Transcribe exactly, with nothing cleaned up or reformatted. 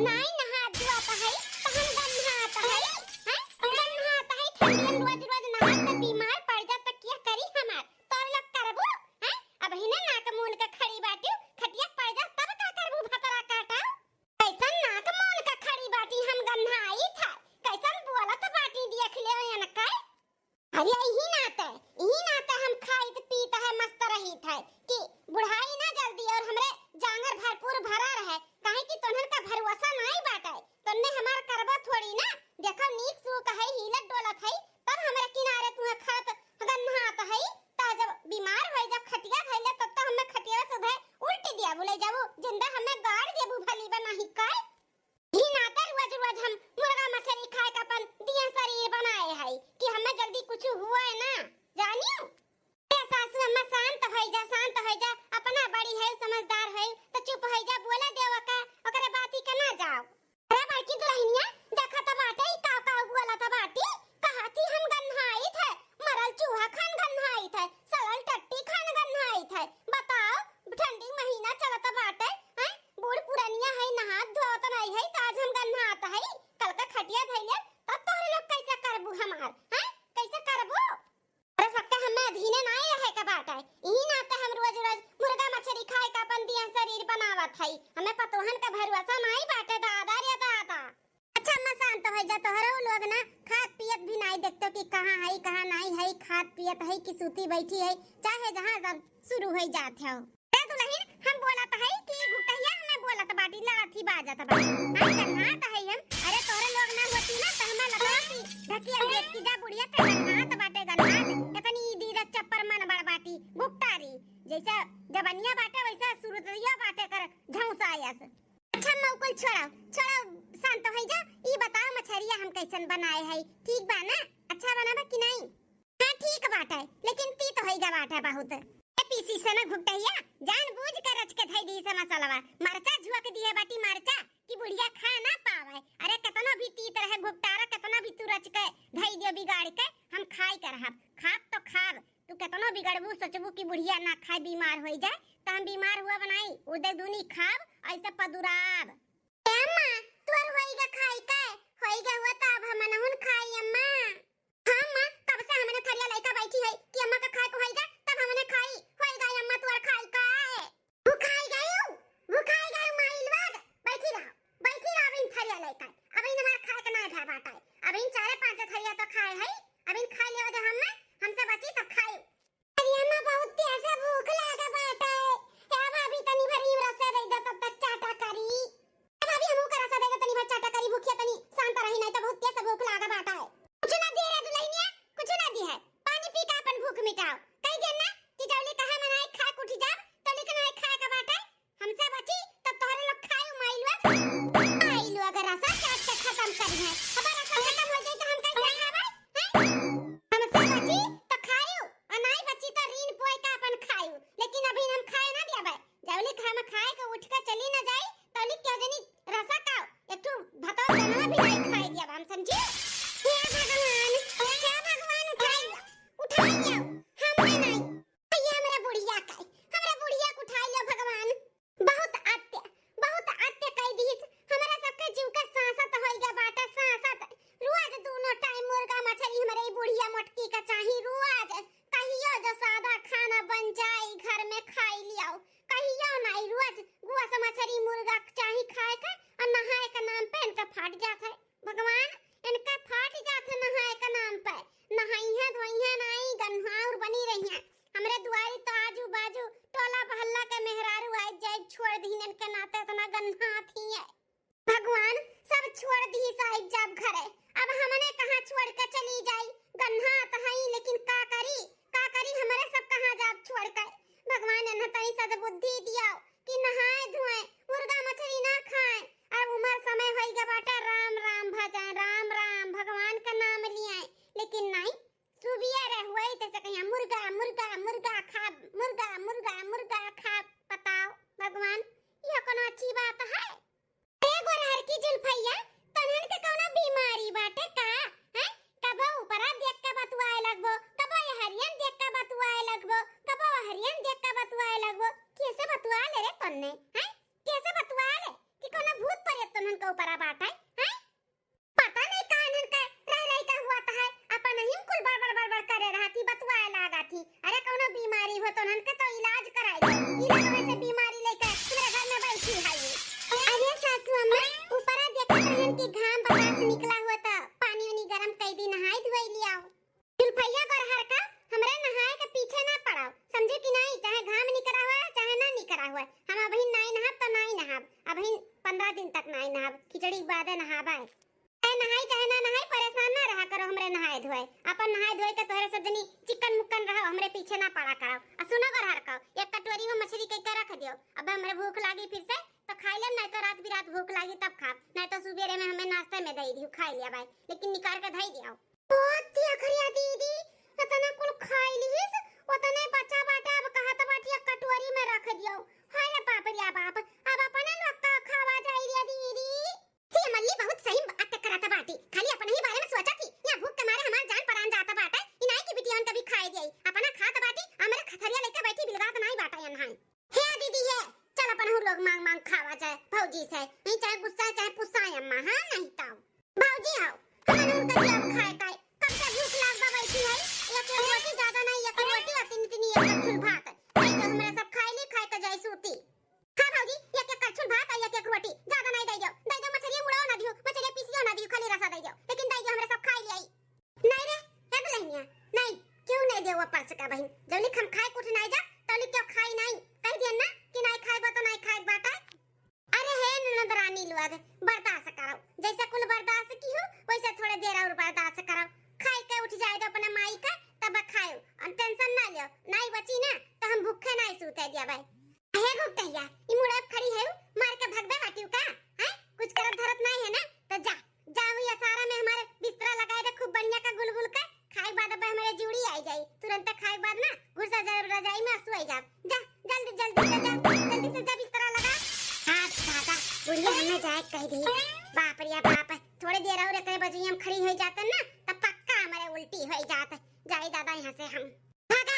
नाहीं नहात धोत है, त हम गन्हात है, हैं? गन्हात है, ठंडियन रोज रोज नहात त बीमार पड़ जात त किया करी हमार? तोर लोग करबू, हैं? अब हिने नाक मून के खड़ी बाटी, खटिया पड़ जात तब का करबू भतरा काटा? कैसन नाक मून के खड़ी बाटी, हम गन्हाई था, कैसन बोलत बाटी देख ले एनके। अरे यही नाते, यही नाते हम खाइत पीत है, मस्त रहित है कि बुढ़ाई ना जल्दी और हमरे जांगर भरपूर भरा रहे, काहे कि तोहन का भरोसा नाई बाटे, तोहने हमार करबा थोड़ी ना। देखो नीक सूक है, हिलत डोलत है, तब हमरे किनारे तुहे खात गन्हात है, त जब बीमार होई, जब खटिया धइले, तब तो हमें खटिया से उधे उल्टी दिया बोले जाबू, जिंदा हमें गाड़ देबू भली बनाही कर। ई नाते रोज रोज हम मुर्गा मछरी खाए के अपन दिया शरीर बनाए है कि हमें जल्दी कुछ हुआ है ना, जानियो। ए सासू अम्मा, शांत होई जा, शांत होई जा, अपना बड़ी है, समझदार है, तो चुप होई जा, बोले देव का, ओकरे बाती के ना जाओ। अरे बड़की दुल्हनिया, देखा त बाटे, ई का का बोला त बाटी, कहा थी हम गन्हाइत है, मरल चूहा खान गन्हाइत है, सड़ल टट्टी खान गन्हाइत है। बताओ, ठंडी महीना चलत बाटे, हैं? बूढ़ पुरनिया है, नहात धोत नहीं है, त आज हम गन्हात है, कल का खटिया धइले, तब तोहरे लोग कैसे करबू हमार, हैं? कैसे करबू? अरे सबके हमें अधीने नाई रहे के बाटे, इही नाते हम रोज रोज मुर्गा मछरी खाए के अपन दिया शरीर बनावत हई। हमें पतोहन के भरोसा नाई बाटे दादा रे दादा। अच्छा अम्मा शांत हो जा, तोहरो लोग ना खात पियत भी नाई देखतो कि कहाँ हई कहाँ नाई हई, खात पियत हई कि सूती बैठी हई, चाहे जहाँ सब शुरू हो जात हो। ए दुल्हन, हम बोलत हई कि घुटहिया हमें बोलत बाटी, लड़त ही बाजत बा। हम गन्हात हई हम। अरे तोहरे लोग ना होती ना त हमें लता की ढकिया देत कि जा बुढ़िया के गन्हात बाटे गन्हात। इतनी ई दीदा चप्पर मन बड़ बाटी, घुकटारी। जैसे जबनिया बाटे वैसे सुरतिया बाटे कर झौंसायस। अच्छा अम्मा, उ कुल छोड़ाओ, छोड़ाओ, शांत होई जा। ई बताओ मछरिया हम कैसन बनाए हई, ठीक बा ना? अच्छा बनाबा कि नाई? हाँ ठीक बाटे, लेकिन तीत होई गा बाटे बहुत। ए पीसी से ना घुटैया, जानबूझ के रच के धई दी से मसलवा। मरचा झुक दिए बाटी मरचा कि बुढ़िया खा ना पावे। अरे केतनो भी तीत रहे घुटटारा, केतनो भी तू रच के धई दियो बिगाड़ के, हम खाई के रहब। खाब तो खाब, तू केतनो बिगड़बू, सोचबू कि बुढ़िया ना खाए, बीमार होई जाए, त हम बीमार हुआ बनाई, उदे दूनी खाब, ऐसे पदुराब। ए अम्मा, तोर होई गा खाई के? होई गा हुआ त अब हमनहुन खाई अम्मा। हाँ अम्मा, कब से हमने थरिया लइका बैठी है कि अम्मा का खाए को होई गा, तब हमने खाई, होई गा अम्मा तोर खाई के। भुखाई गयू, भुखाई गयू माई लोग, बैठी रहो, बैठी रहो, अबहिन थरिया लइका, अबहिन हमार खाए के नाय भा बाटा है, अबहिन चारे पाँच थरिया तो खाए है, अबहिन खाई लेवे दे हम्मा, हमसे बची तब खाई। अरे अम्मा, बहुत तेज से भूख लागा बाटे। ए भाभी, तनी भर ही रस दे दे, तब तक चाटा करी। ए भाभी, हमहू का रस दे दे, तनी भर चाटा करी, भूखिया तनी शांत रही, नहीं तो बहुत तेज से भूख लागा बाटे। कुछ ना दिए रे दुल्हनिया, कुछ ना दी है। पानी पी के अपन भूख मिटाओ। कही दे ना कि जौले कहा मनाए खा के उठी जाब, तौले के नाय खाए के बाटे। हमसे बची तब तोहरे लोग खाए माई लोग। माई लोग रसा चाट के खत्म करी है। अब रसा खत्म हो जाए तो हम कैसे खाबे? हैं? हमसे बची तो खायू, और नाई बची तो रीन पोए का अपन खायू। लेकिन अभी हम खाए ना दियाबे। जौले हम खाए के उठ के चली ना जाई, तौले क्यों जनी रसा का एक ठो भतौ दनवा भी नाई खाए दियाबे हम, समझी? हे भगवान, हे भगवान, उठाई, उठाई, हम नहीं। ये हमरा बुढ़िया का, हमरा बुढ़िया के उठाई लो भगवान। बहुत अत्य, बहुत अत्य कई दीस। हमरा सबके जीव के सांसत होई गा बाटे, सांसत। रोज दूनो टाइम मुर्गा मछली हमरे ई बुढ़िया मोटकी का चाही रोज। कहियो जो सादा खाना बन जाई घर में खाई लियाओ, कहियो नाई रोज गोस मछली मुर्गा के चाही खाए के, और नहाए के नाम पे इनका फाट जात है। भगवान, इनका फाट जात है नहाए के नाम पे। नहाई है धोई है नाई, गन्हाउर बनी रही है। हमरे दुआरी तो आजू बाजू टोला मोहल्ला के मेहरारू आइ जाए, छोड़ दीन इनके नाते इतना गन्हात ही है। भगवान, सब छोड़ दी साहिब जाब घरे। अब हमने कहाँ छोड़ के चली जाई? गन्हात हई, लेकिन का करी, का करी, हमरे सब कहाँ जाब छोड़ के? भगवान, इन्हें तनी सद्बुद्धि दियाओ कि नहाए धोए, मुर्गा मछली ना खाए। अब उमर समय होई गा बाटे, राम राम भजाए, राम राम भगवान का नाम लियाए, लेकिन नहीं, सुबिया रहुआई तैसे कहिया मुर्गा, मुर्गा, मुर्गा खा, मुर्गा, मुर्गा, मुर्गा खा। बताओ भगवान, यह कोनो अच्छी बात है? ए गोरहर की जुल्फैया, तोहन के कौनो बीमारी बाटे का? हैं? कबो ऊपरा देख के बतुआए लगबो, कबो यहरियन देख के बतुआए लगबो, कबो वहरियन देख के बतुआए लगबो। कैसे बतुआ ले रे तन्ने? हैं? कैसे बतुआ ले? परा बाटे, हैं? पता नहीं का इन्हन के रह रही का हुआ त है, अपन ही कुल बड़बड़ बड़बड़ करे रहती, बतुआए लागती। अरे कौनो बीमारी हो तो इन्हन के तो इलाज कराई दे। ई लोग वैसे बीमारी लेके हमरे घर में बैठी है ये। अरे सासू अम्मा, ऊपरा देखत रहन कि घाम बतास निकला हुआ त पानी उनी गरम कई दी, नहाई धोई लियाओ। जुल्फैया गोरहर का हमरे नहाए के पीछे ना पड़ाओ, समझे कि नहीं? चाहे घाम निकरा हुआ है, चाहे ना निकरा हुआ है, हम अबहिन नाई नहाब तो नाई नहाब, अबहिन पन्द्रह दिन तक नाई नहाब, खिचड़ी के बादे नहाबा है। चाहे नहाई चाहे ना नहाई, परेशान ना रहा करो हमरे नहाए धोए। अपन नहाए धोए के तोहरे सब जनी चिकन मुक्कन रहो, हमरे पीछे ना पड़ा करो। आ सुनो गोरहर का, एक कटोरी में मछली कई के रख दियो, अब हमरे भूख लागी फिर से तो खाई लेब, नहीं तो रात बिरात भूख लागी तब खाब, नहीं तो सुबेरे में हमें नाश्ते में दे दियो, खाई लिया भाई, लेकिन निकाल के धई दियो। ओ तिया खरिया दीदी, इतना कुल खाई लिहिस, उतने बचा बाटे, अब कहत बाटी एक कटोरी में रख दियो। हाय रे बाप रे बाप, अब अपने लोग का खावा जाई रे दीदी। ये मल्ली बहुत सही बात करत बाटी, खाली अपने ही बारे में सोचत ही। या भूख के मारे हमार जान परान जात बाटे, इनाई की बिटियन के भी खाए दिए। अपना खात बाटी, हमरे खथरिया लेके बैठी बिलगात नाई बाटा यन्हाई। हे दीदी हे, चल अपन हूँ लोग मांग मांग खावा जाए भौजी से, नहीं चाहे गुस्सा चाहे पुस्सा है अम्मा, हाँ नहीं तो। भौजी आओ, हमन उनका दिया खाए काए, कब से भूख लाग बा बैठी है, एक एक रोटी ज्यादा नहीं, एक रोटी और तीन तीन एक एक छुल भात, नहीं तो हमरे सब खाए ली, खाए के जाए सूती। हाँ भौजी, एक एक करछुल भात और एक एक रोटी, ज्यादा नहीं दे दो, दे दो मछलिया मुड़ाओ ना दियो, मछलिया पीसियो ना दियो, खाली रसा दे दो, लेकिन दे दो हमरे सब खाए ली आई। नहीं रे, हे दुल्हनिया, नहीं, क्यों नहीं देवा परस का बहिन? जौली हम खाए कुछ नहीं जा, तौली क्यों खाई नहीं? कह दिया ना कि नहीं खाए बा तो नहीं खाए बाटा। अरे हे ननद रानी लोग, बर्दाश्त करो, जैसे कुल बर्दाश्त की हो, वैसे थोड़े देर और बर्दाश्त करो। खाए के उठ जाए दो अपने माई का, तब खाओ, और टेंशन ना लियो, नहीं बची ना तो हम भूखे नहीं सूते दिया भाई। हे गुप्तैया, ई मुड़े खड़ी है, मार के भगबे बाटियो का? हैं? कुछ करत धरत नहीं है ना? तो जा, जा हुई असारा में हमारे बिस्तरा लगाए दे खूब बढ़िया का गुलगुल का। खाए के बाद अब हमारे जूड़ी आई जाई, तुरंत खाए के बाद ना घुसा जा रजाई में असु आई जा। जा, जल्दी, जल्दी से जा, जल्दी से जा बिस्तरा लगा। हाँ, दादा, बुढ़िया हमें जाए कह दी। बाप रे बाप, थोड़े देर और एकरे बजुई हम खड़ी हो जाते ना, तब पक्का हमारे उल्टी हो जात। जाई दादा यहाँ से हम। भागा,